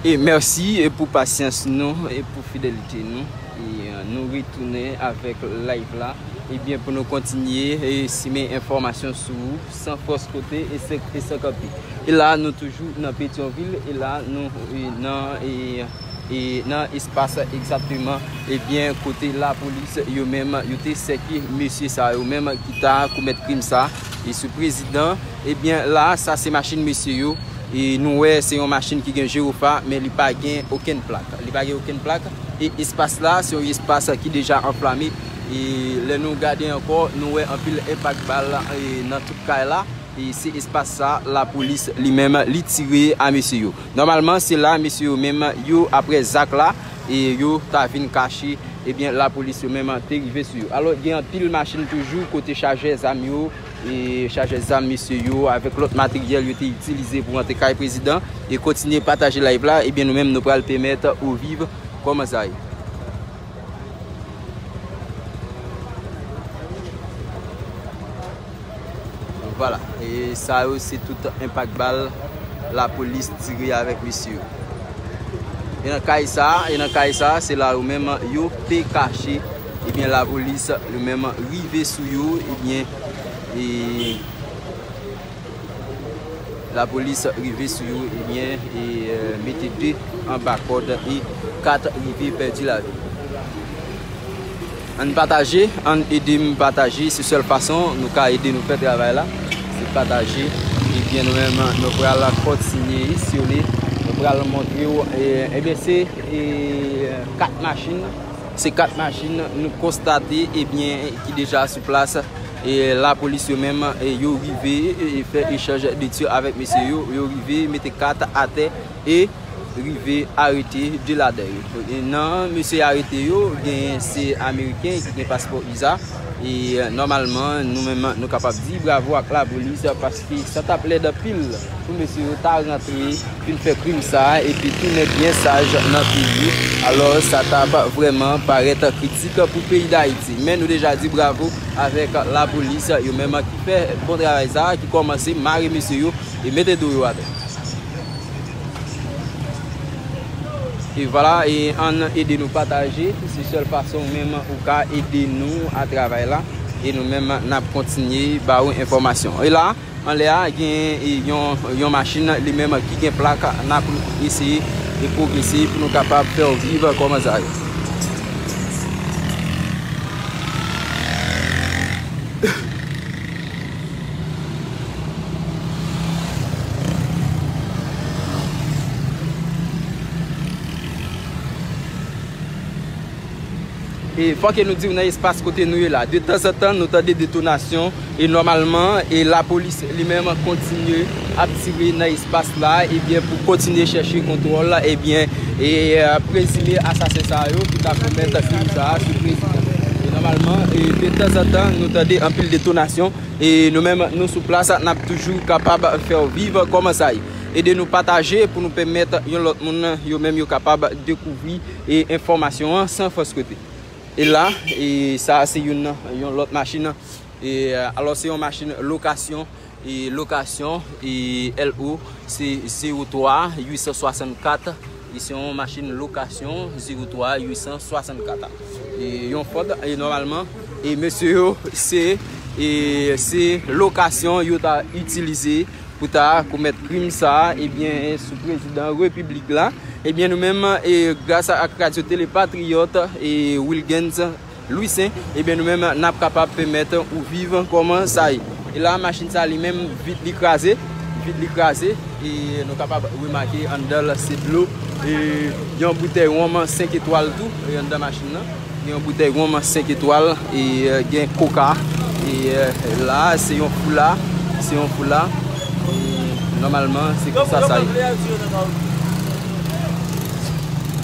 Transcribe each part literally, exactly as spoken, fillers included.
E mèsi, e, pou pasyans nou e pou fidelite nou. E, e, nou retounen avèk live la. Ebyen, pou nou kontinye, e, simen enfòmasyon sou ou san fòs kote e san, e san kanpe. E la, nou toujou nan Petyonvil, e la, nou, e, nan, e, e nan espas egzakteman, ebyen, kote lapolis yo menm, yo te sèke mesye sa yo menm ki ta komèt krim sa, e sou prezidan, ebyen, la, sa se machin mesye yo, e nou wè se yon machin ki gen jiwofa, men li pa gen okenn plak. Li pa gen okenn plak, e espas la, se yon espas ki deja anflame, e lè nou gade ankò, nou wè anpil enpak bal, e nan tout kay la, e se espas sa, lapolis li menm, li tire a mesye yo. Nòmalman, se la, mesye yo menm, yo, apre zak la, e yo ta vin kache, ebyen, lapolis yo menm te rive sou yo. Alò, gen anpil machin toujou kote chajè zam yo, e chajè zam mesye yo, avèk lòt materyèl yo te itilize pou rantre kay prezidan, e kontinye pataje live la, ebyen, nou menm, nou pral pèmèt ou viv kòman sa ye. Vwala. E sa yo se tout enpak bal lapolis tire avèk mesye yo. E nan kay sa, e nan kay sa, se la yo menm yo te kache. Ebyen, lapolis yo menm rive sou yo, ebyen, e lapolis rive sou yo, ebyen, e, e, mete de anba kòd e kat rive pèdi lavi. Ann pataje, ann ede m pataje, se sèl fason nou ka ede nou fè travay la. Se pataje, ebyen nou menm, nou pral kontinye siyonnen, nou pral montre w, e, ebyen se, e, kat machin, se kat machin nou konstate, ebyen, ki deja sou plas, e lapolis yo menm, e yo rive, e, fè echanj de tir avèk mesye yo, yo rive mete kat atè, e rive arete de ladan yo. E nan mesye arete yo, gen se ameriken ki gen paspò usa. E, e, nòmalman, nou menm, nou kapab di bravo ak lapolis, paske sa t ap lèd anpil pou mesye yo ta rantre, vin fè krim sa a, epi tounen byen saj nan peyi yo. Alò, sa t ap vrèman parèt kritik pou peyi Dayiti. Men nou deja di bravo avèk lapolis, yo menm ki fè bon travay sa a, ki kòmanse mare mesye yo e mete do yo atè. E vwala, e ann ede nou pataje. Se sèl fason menm ou ka ede nou a travay la. E nou menm, n ap kontinye ba ou enfòmasyon. E la, anlè a, gen, e, yon, yon machin li menm ki gen plak. N ap eseye e pwogrese pou nou kapab fè w viv kòman sa ye. E fòk nou di w nan espas kote nou ye la. De tanzantan, nou tande detonasyon e nòmalman, e lapolis li menm kontinye ap tire nan espas la, ebyen, pou kontinye chèche kontwòl, ebyen, e, e, prezime asasen sa yo ki ta komèt krim sa a sou prezidan. E nòmalman, e de tanzantan, nou tande anpil detonasyon. E nou menm, nou sou plas, n ap toujou kapab fè w viv kòman sa ye. Ede nou pataje pou nou pèmèt yon lòt moun, yo menm, yo kapab dekouvri, e, enfòmasyon an san fòs kote. E la, e sa se youn, yon lòt machin. E, alò, se yon machin lokasyon, e lokasyon, e L O se zewo twa uit san swasannkat. E se yon machin lokasyon zewo twa uit san swasannkat. E yon Ford, e nòmalman, e mesye yo, se, e se lokasyon yo ta itilize pou ta komèt krim sa a, ebyen, sou prezidan repiblik la. Ebyen, nou menm, e gras ak Radyo Tele Patriyòt, e Wilgens Louissaint, ebyen, nou menm, n ap kapab pèmèt ou viv kòman sa ye. E la, machin sa li menm, vit li kraze, vit li kraze, e nou kapab remake anndan l se dlo, e yon boutèy wonm senk etwal tou, e anndan machin nan. Gen yon boutèy wonm senk etwal, e, e, gen koka, e, e, la, se yon foula, se yon foula, e, nòmalman, se konsa sa ye.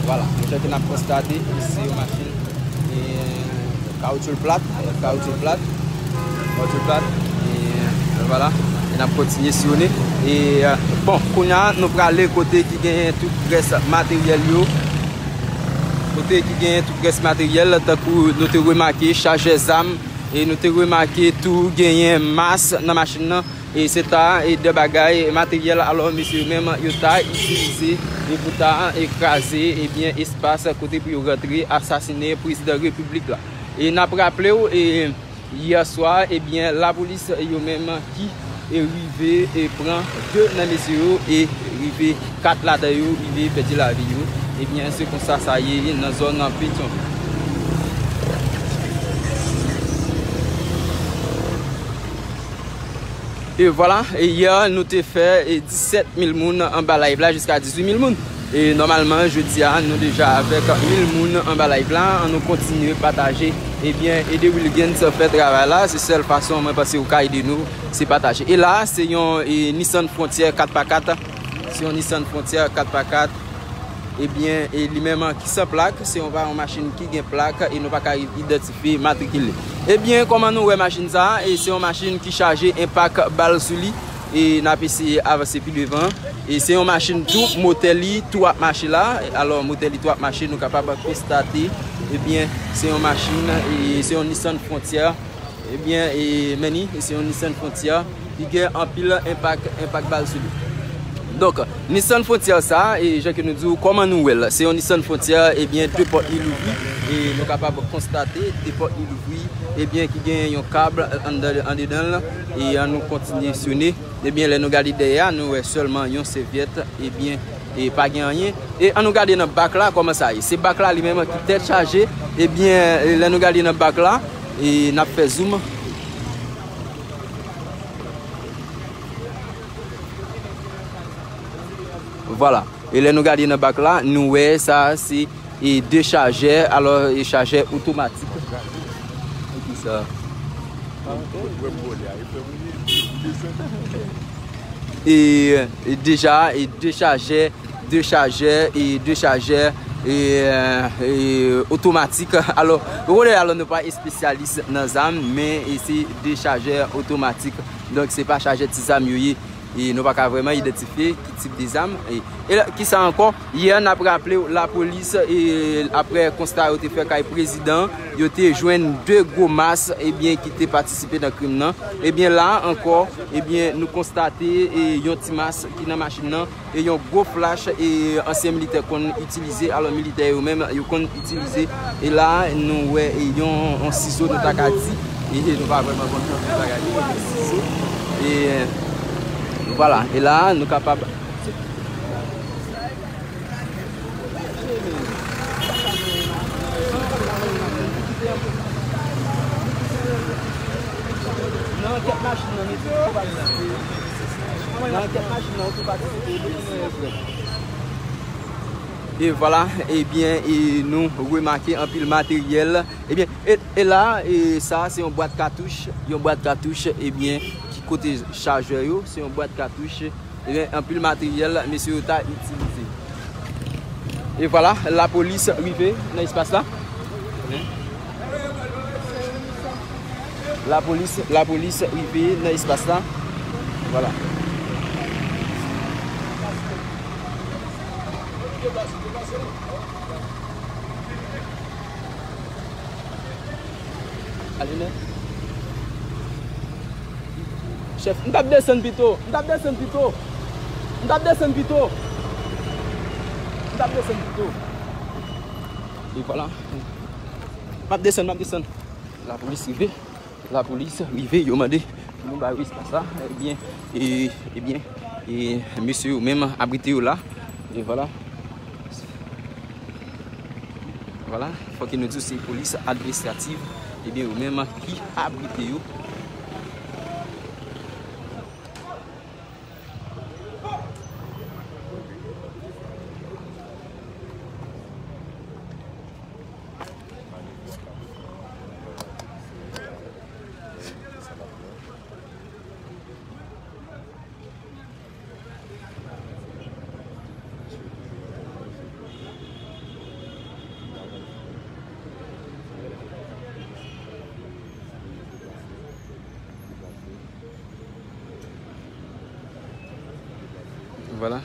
Vwala, jan ke n ap konstate, se yon machin, e, kawoutchou l plat, kawoutchou l plat, kawoutchou l plat, e, vwala, e n ap kontinye siyonnen. E, bon, kounye a, nou prale kote ki genyen tout rès materyèl yo. Kote ki genyen tout rès materyèl, tankou nou te remake chajè zam, e nou te remake tou genyen mas nan machin nan, E se ta e de bagay materyèl, alò, mesye yo menm yo ta itilize e pou ta e kraze, ebyen, espas kote pou yo rantre asasinen prezidan repiblik la. E n ap raple w, e yè swa, ebyen, lapolis yo menm ki e rive e pran de nan mesye yo e rive kat ladan yo rive pèdi lavi yo. Ebyen, se konsa sa ye nan zòn Petyonvil. E vwala, e yè nou te fè e disèt mil moun anba live la jiska dizuit mil moun. E nòmalman, jodi a, nou deja avèk mil moun anba live la. An nou kontinye pataje. Ebyen, ede Wilgens fè travay la. Se sèl fason mwen panse ou ka ede nou, se pataje. E la, se yon e Nissan Frontier kat pa kat. Se yon Nissan Frontier kat pa kat. Ebyen, e li menm ki san plak, se yon pa yon machin ki gen plak e nou pa ka idantifye matrikil li. Ebyen, kòman nou wè machin sa a? E se yon machin ki chaje enpak bal sou li. E n ap eseye avanse pi devan. E se yon machin tou, motè li tou ap mache la. Alò, motè li tou ap mache, nou kapab konstate. Ebyen, se yon machin, e se yon Nissan Frontier. Ebyen, e, men ni, e se yon Nissan Frontier ki gen anpil enpak, enpak bal sou li. Donk, Nissan Frontier sa, e jan ke nou di w, kòman nou wè l? Se yon Nissan Frontier, ebyen, de pòt li louvri, e nou kapab konstate de pòt li louvri, ebyen, ki gen yon kab andedan, andedan l, e an nou kontinye sone. Ebyen, lè nou gade dèyè a, nou wè sèlman yon sèvyèt, ebyen, e pa gen anyen. E an nou gade nan bak la, kòman sa ye? Se bak la li menm ki tèt chaje, ebyen, e lè nou gade nan bak la, e n ap fè zoom. Vwala. E lè nou gade nan bak la, nou wè sa se e dechajè, alò, e chajè otomatik. E ki sa? E, e deja, e dechajè, dechajè, e dechajè, e, e otomatik. Alò, ou konnen, alò, nou pa espesyalis nan zam, men e se dechajè otomatik. Donk, se pa chajè ti zam yo ye. E nou pa ka vrèman idantifye ki tip de zam. E, e la, ki sa ankò? Yè, n ap raple w, lapolis, e, apre konsta yo te fè kay prezidan, yo te jwenn de gwo mas, ebyen, ki te patisipe nan krim nan. Ebyen, la ankò, ebyen, nou konstate, e, yon ti mas ki nan machin nan, e yon gwo flach, e, ansyen militè konn itilize. Alò, militè yo menm, yo konn itilize. E la, nou wè, e, yon, yon sizo, nou ta ka di. E nou pa vrèman konn sa nou ta ka di, yon sizo. E, vwala. E la, nou kapab. Nan ankèt machin nan, nou di tou patisipe. Nan ankèt machin nan, ou tou patisipe. E vwala, ebyen, e nou remake anpil materyèl. Ebyen, e, e la, e sa, se yon bwat katouch, yon bwat katouch, ebyen, ki kote chajè yo, se yon bwat katouch, ebyen, anpil materyèl, mesye yo ta itilize. E vwala, lapolis rive nan espas la. Lapolis, lapolis rive nan espas la. Vwala. Ale nèt. Chèf, m t ap desann pito. M t ap desann pito. M t ap desann pito. M t ap desann pito. E vwala. M ap desann, m ap desann. Lapolis rive. Lapolis rive, yo mande pou nou ba yo espas la. Ebyen, e, ebyen, e mesye yo menm abrite yo la. E vwala. Vwala, fòk nou di se polis administrativ, ebyen, yo menm ki abrite yo. Vwala.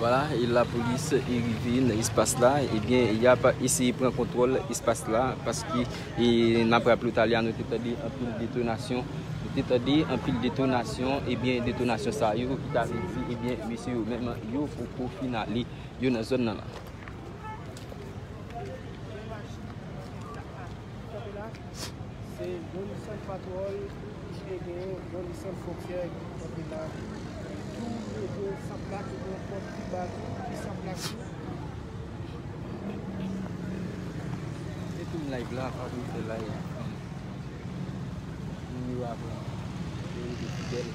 Vwala, e lapolis e rive nan espas la, ebyen, y ap eseye pran kontwòl espas la, paske, e, n ap raple w, talè a nou te tande anpil detonasyon, nou te tande anpil detonasyon, ebyen, detonasyon sa yo, ki ta vle di, ebyen, mesye yo menm, yo poko fin ale, yo nan zòn nan la. Se yon Nissan Patrol ki genyen, yon Nissan Frontier ki kanpe la. Tou le de san plak, yon pòt ki ba tou, ki san plak tou. E tou m live la, pa bliye fè like. Moun yo aprann. Yo rete fidèl.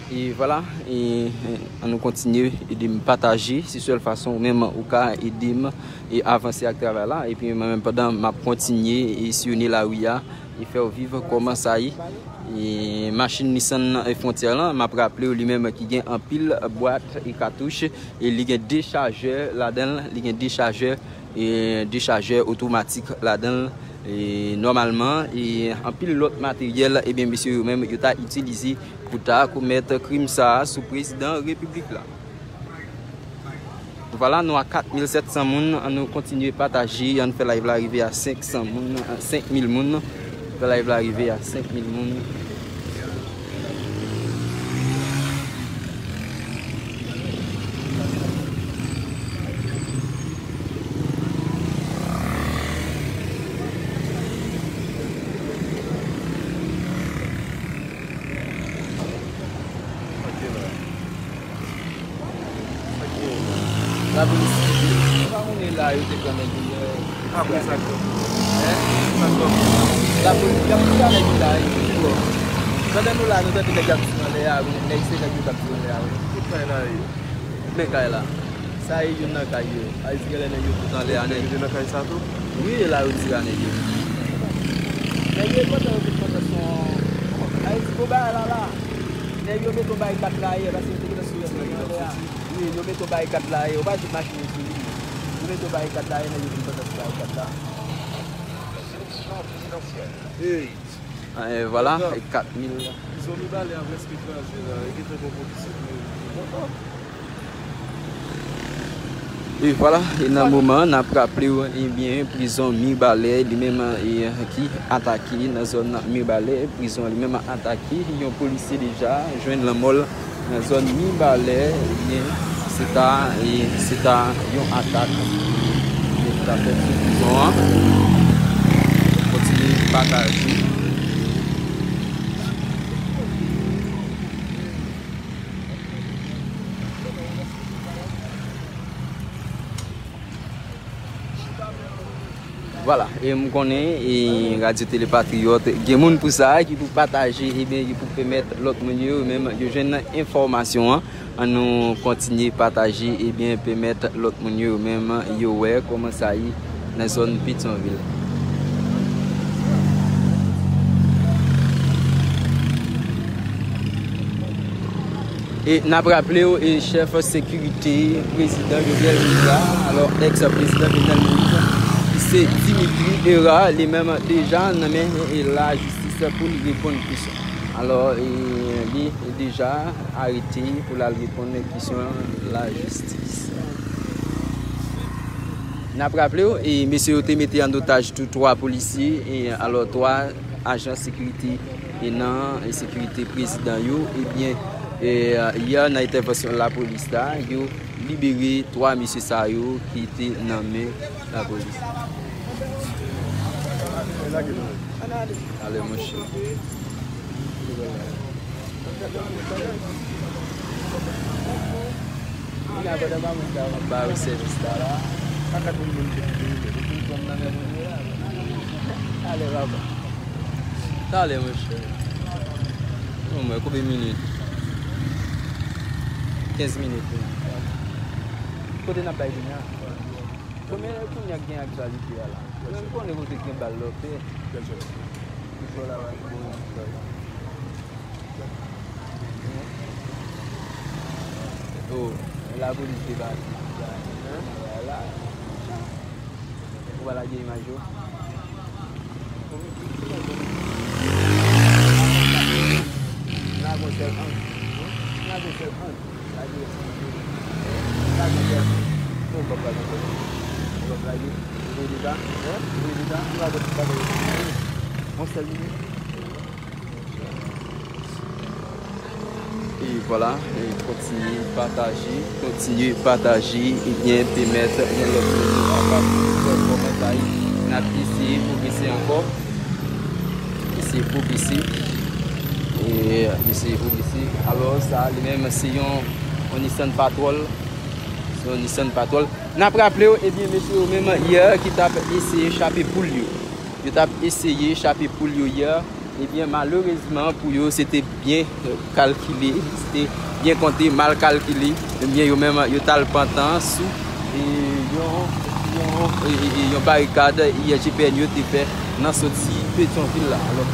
E vwala, e, e, ann nou kontinye ede m pataje. Se sèl fason ou menm ou ka ede m e avanse ak travay la. Epi mwen menm pandan m ap kontinye e siyone lari a e fè w viv kòman sa ye. E machin Nissan nan e Frontier lan, m ap raple w li menm ki gen anpil bwat e katouch e li gen de chajè ladan l, li gen de chajè e dechajè otomatik ladan l. E nòmalman, e anpil lòt materyèl, ebyen, mesye yo menm, yo ta itilize pou ta komèt krim sa a sou prezidan repiblik la. Vwala, nou a kat mil sèt san moun, ann nou kontinye pataje, ann fè live la rive a senk san moun, senk mil moun, fè live la rive a senk mil moun. Lapolis, ou pa konnen la yo te pran nèg yo yè. Apre sa k fèt? Hein? Sa k fèt? Lapolis, y ap tire nèg yo la, wi. Pandan nou la, nou tande nèg y ap tire anlè a, wi. Nèg se nèg yo k ap tire anlè a, wi. Tout sa la, wi. Men kay la. Sa e youn nan kay yo. A di genlè nèg yo tout anlè a, nèg. Yo te nan kay sa tou? Wi, e la yo tire a nèg yo. Nèg yo pandan yo te pandan son. A di gwo bagay la la. Nèg yo mete yon barikad la yè, paske yo te gentan sou yo anlè a. Wi, yo mete yon barikad la yè. Yo pa di machin yo sou li. Yo mete yon barikad la yè, nèg yo vin pandan sou barikad la. Hey. E, vwala, e kat mil. Prizon Mibalè a prèske kraze la, e gentan gen yon polisye ki mouri. E vwala, e nan moman, n ap raple w, ebyen, prizon Mibalè, li menm, e, ki atake nan zòn Mibalè, prizon li menm atake, yon polisye deja jwenn lanmò l. Nan zòn Mibalè, ebyen, se ta, e, se ta yon atak ki ta fèt sou prizon an. Kontinye pataje. Vwala, e m konnen, e Radyo Tele Patriyòt, gen moun pou sa, ki pou pataje, ebyen, ki pou pèmèt lòt moun yo, menm, yo jwenn enfòmasyon an. Ann nou kontinye pataje, ebyen, pèmèt lòt moun yo, menm, yo wè kòman sa ye nan zòn Petyonvil. E n ap raple w, e chèf sekirite prezidan Jovenel Moïse la, alò, èks prezidan Jovenel Moïse, ki se Dimitri Hérard, li menm deja nan men, e, lajistis pou li reponn kesyon. Alò, e, li deja arete pou l al reponn kesyon lajistis. N ap raple w, e, mesye yo te mete an otaj tou twa polisye, e, alò, twa ajan sekirite e nan sekirite prezidan yo, ebyen, e, yè nan entèvansyon lapolis la, yo libere twa mesye sa yo ki te nan men lapolis. Ale, monchè. Kounye a, pandan mamoun sa ap ba yo sèvis la, la, pa ka konn moun ki ap vini, epi pran nan men moun yo la. Talè, papa. Talè, monchè. Bon, mwen, konbyen minit? Kenz minit, wi. Kote n ap bay kounye a? Konbyen kounye a k gen aktyalite a la? Mwen, m konnen kote k gen bal lòpè. Toujou la, la, bon. Oh, lapolis debake. Hein? Vwala. Ou pa lage imaj yo? La gon sèl ank. La gon sèl ank. Lage yo san ank. E vwala, e kontinye pataje, kontinye pataje, ebyen, pèmèt yon lòt moun kapab fè kòmantè. N ap eseye pwogrese ankò. Eseye pwogrese. E eseye pwogrese. Alò, sa a li menm, se yon, yon Nissan Patrol. Se yon Nissan Patrol. N ap raple w, ebyen, mesye yo menm yè ki t ap eseye chape poul yo. Yo t ap eseye chape poul yo yè. Ebyen, malerezman pou yo, se te byen, eh, kalkile, se te byen konte, mal kalkile. Ebyen, yo menm, yo t al pantan sou, eh, yon, yon, eh, eh, eh, yon barikad, eh, I G P N yo te fè nan soti Petyonvil la. Alò,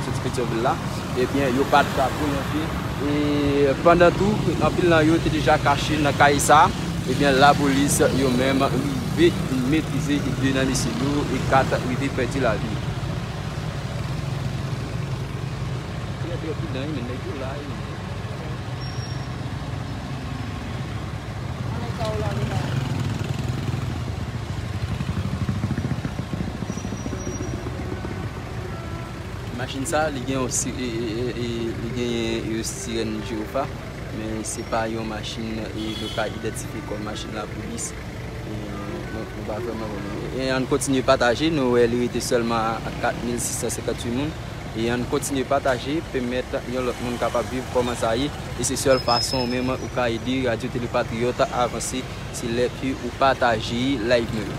soti Petyonvil la, ebyen, yo pa t ka volonte. E pandan tou, anpil nan yo te deja kache nan kay sa. Ebyen, lapolis yo menm rive metrize de nan mesye yo e kat rive pèdi lavi. Trè, trè pridan, wi, men nèg yo la, wi. Machin sa, li gen yon si-, e, e, e, e, li genyen yon sirèn jiwofa, men se pa yon machin, e, nou ka idantifye kòm machin lapolis. E, donk, nou pa vrèman konnen. E ann kontinye pataje, nou wè li rete sèlman a kat mil sis san senkanntuit moun. E ann kontinye pataje, pèmèt yon lòt moun kapab viv kòman sa ye. E se sèl fason ou menm ou ka ede Radyo Tele Patriyòt avanse, se lè ke ou pataje live nou yo.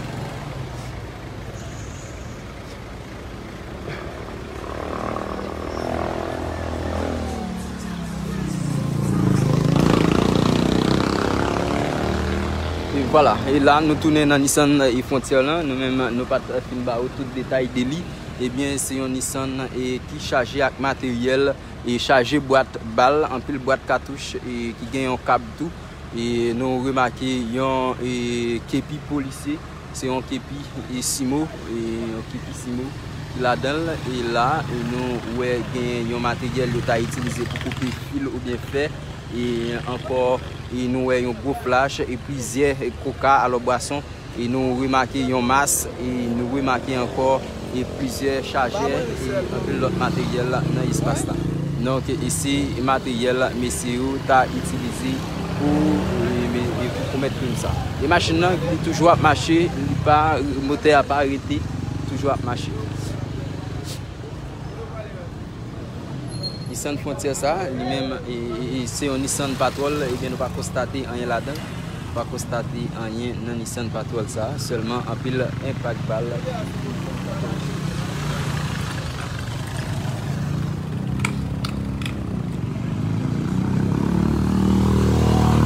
E vwala, e la nou tounen nan Nissan, e, Frontier lan, nou menm nou pa t fin ba ou tout detay de li. Ebyen, se yon Nissan, e, ki chaje ak materyèl, e chaje bwat bal, anpil bwat katouch, e ki gen yon kab tou. E nou remake yon, e, kepi polisye, se yon kepi, e, simo, e, yon kepi simo ki ladan l. E la, e nou wè gen yon materyèl yo ta itilize pou koupe fil oubyen fè. E ankò, e nou wè yon gwo flach, e plizyè, e koka, alò bwason. E nou remake yon mas, e nou remake ankò, e plizyè chajè, e anpil lòt materyèl nan espas la. Donk, e se materyèl mesye yo ta itilize pou, e, e pou komèt krim sa. E machin nan, li toujou ap mache, li pa, motè a pa rete, toujou ap mache. Nissan Frontier sa, li menm, e, e, e, se yon Nissan Patrol, ebyen, nou pa konstate anyen ladan. Nou pa konstate anyen nan Nissan Patrol sa, sèlman anpil enpak bal.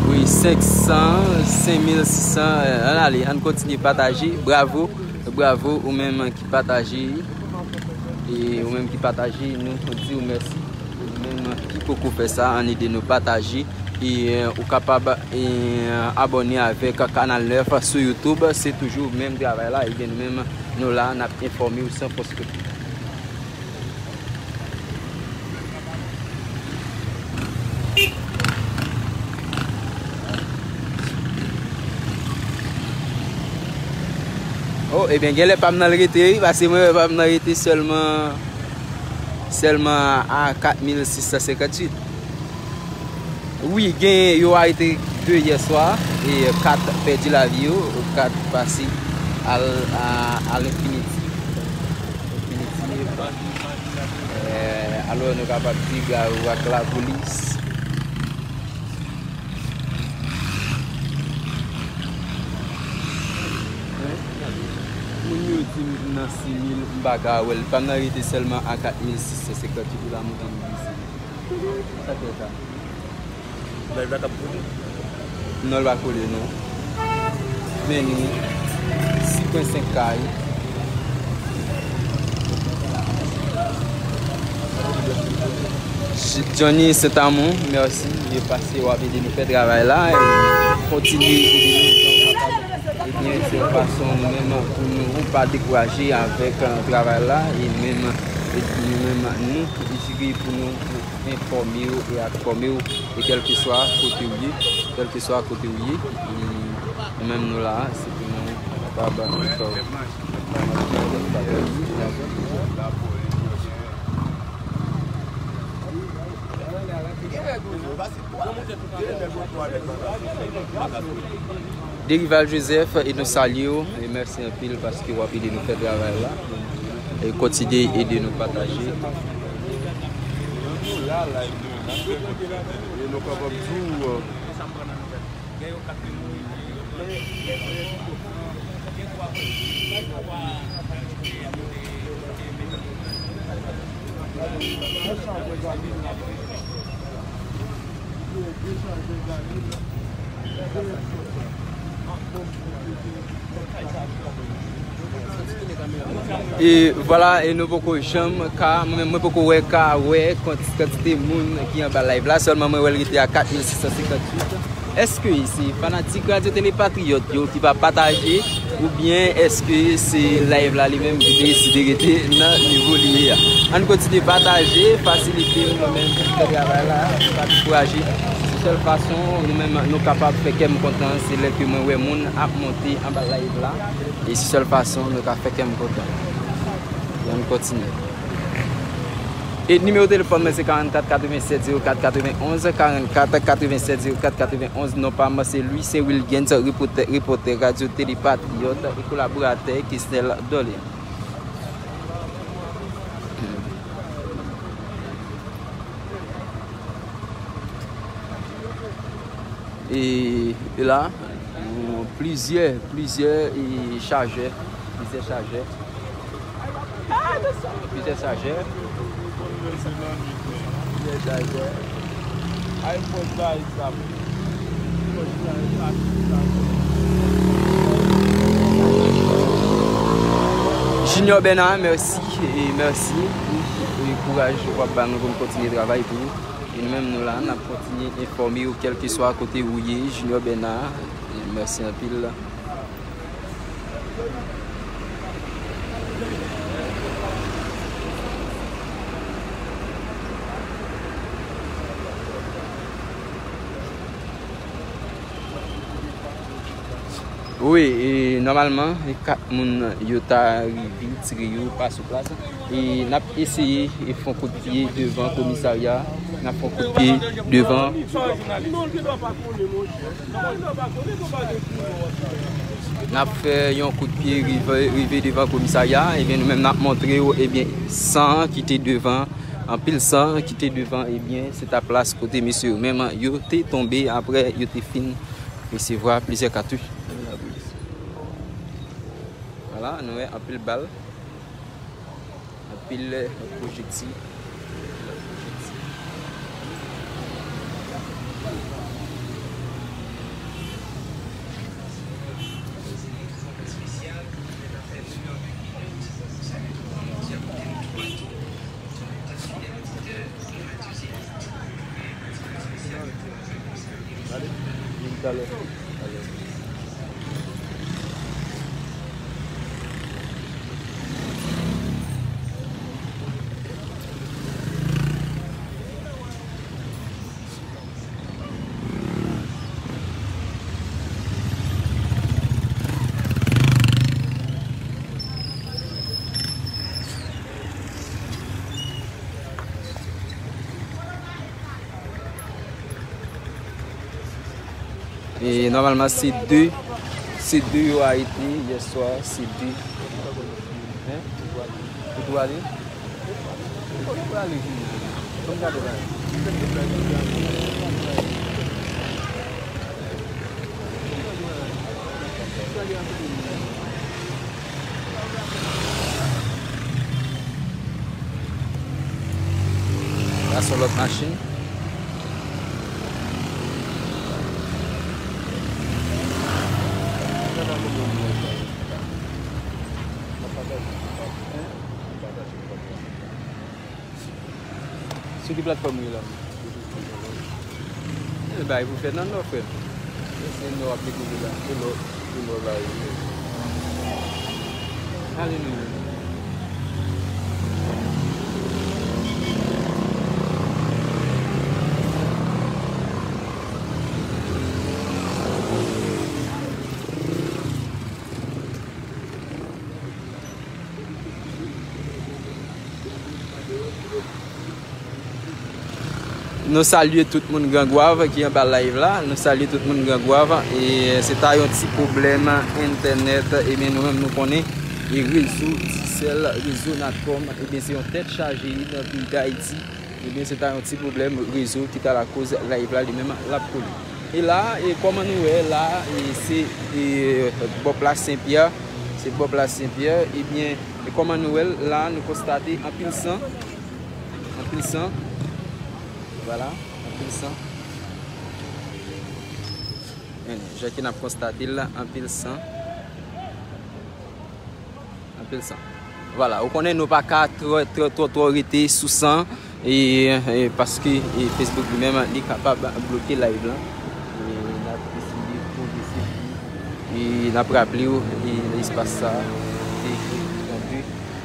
Wi, senk san, senk mil sis san, ann ale, ann kontinye pataje. Bravo, bravo, ou menm ki pataje. E ou menm ki pataje, nou di w mèsi. Ou menm ki poko fè sa, ann ede nou pataje. E, e, ou kapab, e, abòne avèk Kanal nèf sou YouTube. Se toujou menm travay la. Ebyen, nou menm, nou la, n ap enfòme w san fòs kote. Oh, ebyen, genlè pa m nan l rete, wi, paske mwen wè pa m nan rete sèlman, sèlman a kat mil sis san senkanntuit. Wi, gen, yo arete de yè swa, e kat pèdi lavi yo, kat pase al, a, a lenfinitif. Lenfinitif. Eh, alò, nou kapab di bravo ak lapolis. Moun yo di m nan sis mil, m pa ka wè l. Pa m nan rete sèlman a kat mil sis san senkanntuit pou la montan m glise. Sa fè sa. Bèl bagay ap kole. Non, l pa kole, non. Men ni sis pwen senk kay. Johnny Saint-Amour, mèsi. Yo pase w ap ede nou fè travay la. E kontinye ede nou jan w kapab. Ebyen, se yon fason nou menm pou nou pa dekouraje avèk, eh, travay la. E menm, e nou menm, nou jire pou nou enfòme w e ak fòme w, e kèlkeswa kote w ye, kèlkeswa kote w ye, e nou menm nou la, se pou nou kapab fè w. Derival Joseph, e nou salye w, e mèsi anpil paske w ap ede nou fè travay la. E kontinye ede nou pataje. E vwala, e nou poko janm ka, mwen menm mwen poko wè ka wè kant-, kantite moun ki anba live la, sèlman mwen wè l rete a kat mil sis san senkantuit. Èske se fanatik Radyo Tele Patriyòt yo ki va pataje, oubyen èske se live la li menm ki deside rete nan nivo li ye a? Ann kontinye pataje, fasilite nou menm pou n fè travay la, pa dekouraje. Se sèl fason nou menm nou kapab fè kè m kontan, se lè ke mwen wè moun ap monte anba live la. E se sèl fason nou ka fè kè m kontan. E ann kontinye. E nimewo telefòn mwen se karannkat katrevennsèt zewo kat katrevenonz, karannkat katrevennsèt zewo kat katrevenonz. Non pa m se Louis Saint Wilgens, repòtè, repòtè Radyo Tele Patriyòt e kolaboratè Kesnel Dorlean. E, e la, plizyè, plizyè, e, chajè, plizyè chajè, plizyè chajè, plizyè chajè. Junior Bernard, mèsi, e mèsi pou, e, kouraj w ap ba nou pou n kontinye travay pou ou. E nou menm nou la, n ap kontinye enfòme w kèlkeswa kote ou ye, Junior Bernard. E mèsi anpil. Wi, e nòmalman, e kat moun yo ta rive tire yo pa sou plas. E n ap eseye e fè yon kout pye devan komisarya. N ap fè yon kout pye devan. N ap fè yon kout pye rive, rive devan komisarya. Ebyen, nou menm n ap montre w, ebyen, san ki te devan, anpil san ki te devan, ebyen, se ta plas kote mesye yo menm yo te tonbe apre yo te fin resevwa plizyè katouch. Vwala, nou wè anpil bal. Anpil pwojektil. E nòmalman se de, se de yo arete yè swa, se de. Hein? Ou tou ale? Ou tou ale vini. Ban m gade la. Sa se yon lòt machin. Sou ki platfòm ou ye la? E bay pou fè nan nò, frè m. Se nò ap dekouvri la. Se nò, se nò la ye. Alelouya. Nou salye tout moun Gran Gwav ki anba live la. Nou salye tout moun Gran Gwav. E se ta yon ti pwoblèm entènèt. Ebyen, nou menm nou konnen. E rezo Digicel, rezo Natcom, ebyen, se yon tèt chaje nan peyi Dayiti. Ebyen, se ta yon ti pwoblèm rezo ki ta lakoz live la li menm l ap kole. E la, e kòman nou wè la, e se, e, bò plas Senpyè. Se bò plas Senpyè. Ebyen, e kòman nou wè l la, nou konstate anpil san. Anpil san. Vwala, anpil san. Men, jan ke n ap konstate l la, anpil san. Anpil san. Vwala, ou konnen nou pa ka twò, twò, twò, twò rete sou san, e, e, paske, e, Facebook li menm, li kapab bloke live lan. E n ap eseye pwogrese pi, e n ap raple w, e, nan espas sa, te jwenn de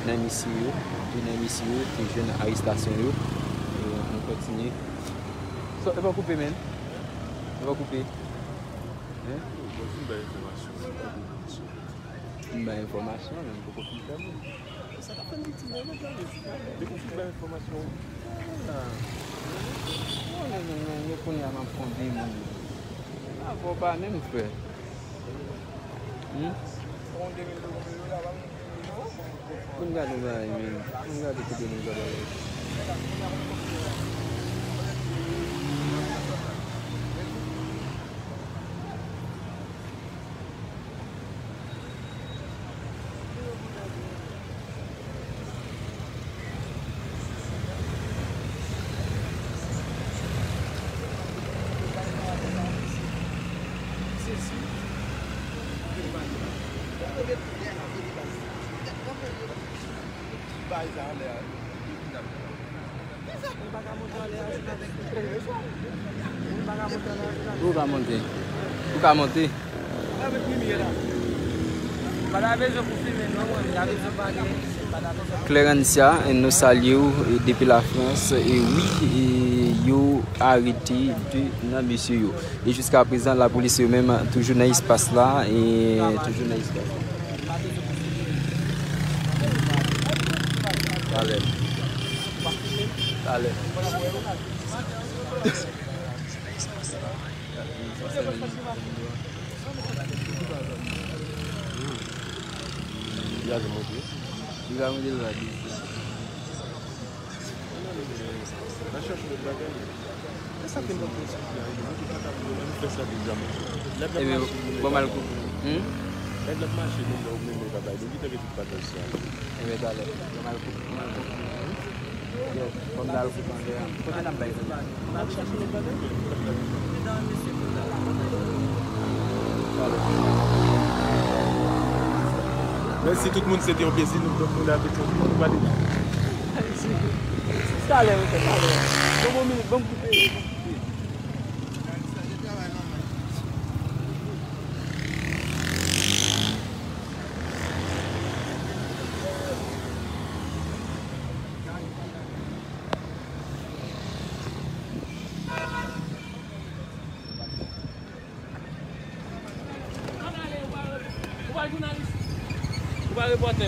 nan mesye yo, de nan mesye yo, te jwenn arestasyon yo. E nou kontinye. So, e pa koupe, men. E pa koupe. Hein? Bon, fin bay enfòmasyon. Fin bay enfòmasyon, men m poko fin fè moun. Sa ka fè m piti, men, men, men, depi w fin bay enfòmasyon. Ah. Non, men, men, men, men, kounye a m ap konde moun. Avè w pa menm, frè. Hmm? Moun gade w bagay, men. Moun gade kote moun gade w. Ou ka monte. Ou ka monte. Clarencia, nou salye w, e, depi Lafrans. E wi, e, yo arete de nan mesye yo. E jiska prezan, lapolis yo menm toujou nan espas la, e toujou nan espas la. Talè. Talè. Li ka monte. Li ka monte la. Nan chèche lòt bagay. E sa ke m t ap di, moun ki pa ka vle, nou fè sa deja, monchè. Lè n ap mache, moun yo, bon, m al koupe. Hmm? Lè n ap mache, moun yo, ou menm, ou pa bay. Nou gentan gen tout pataj sa. Ebyen, talè. Bon, m al koupe, bon, m al koupe. Yes, bon, m al koupe anlè a. Kote n ap bay? N ap chache lòt bagay. Talè. Mèsi tout moun, se te yon plezi, nou, nou lave tout moun, nou pale. Talè, ok, talè. Bon, bon, minit, bon, m koupe. Ou pa jounalis? Ou pa repòtè?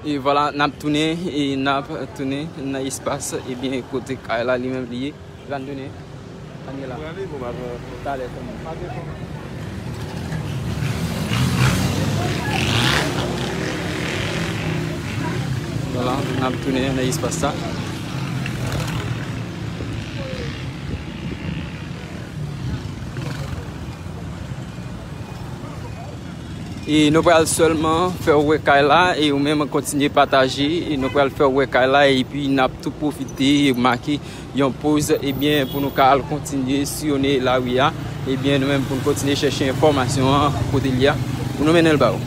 E vwala, n ap tounen, e n ap tounen nan espas, ebyen, kote kay la li menm li ye. L ann tounen. Ann ye la. Talè sèlman. Vwala, n ap tounen nan espas sa. E nou pral sèlman fè w wè kay la, e ou menm kontinye pataje, e nou pral fè w wè kay la, epi n ap tou pwofite make yon poz, ebyen, pou nou ka al kontinye siyonnen lari a, ebyen, nou menm pou n kontinye chèche enfòmasyon an kote l ye a, pou nou mennen l ba ou.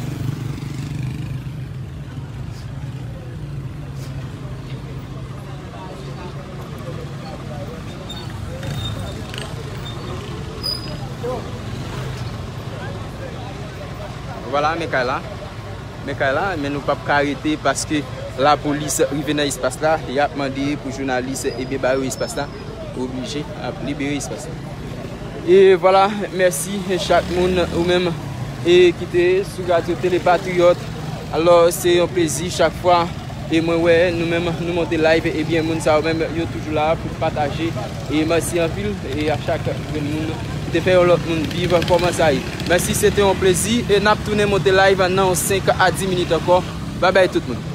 Vwala, men kay la. Men kay la, men nou p ap ka rete paske lapolis rive nan espas la, y ap mande pou jounalis, ebyen, ba yo espas la. oblije ap libere espas la. E vwala, mèsi chak moun ou menm e ki te sou radyo Tele Patriyòt. Alò, se yon plezi chak fwa e mwen wè nou menm nou monte live, ebyen moun sa yo menm yo toujou la pou pataje. E mèsi anpil e a chak grenn moun ki te fè yon lòt moun viv kòman sa ye. Mèsi, se te yon plezi e n ap tounen monte live nan yon senk a dis minit ankò. Babay tout moun.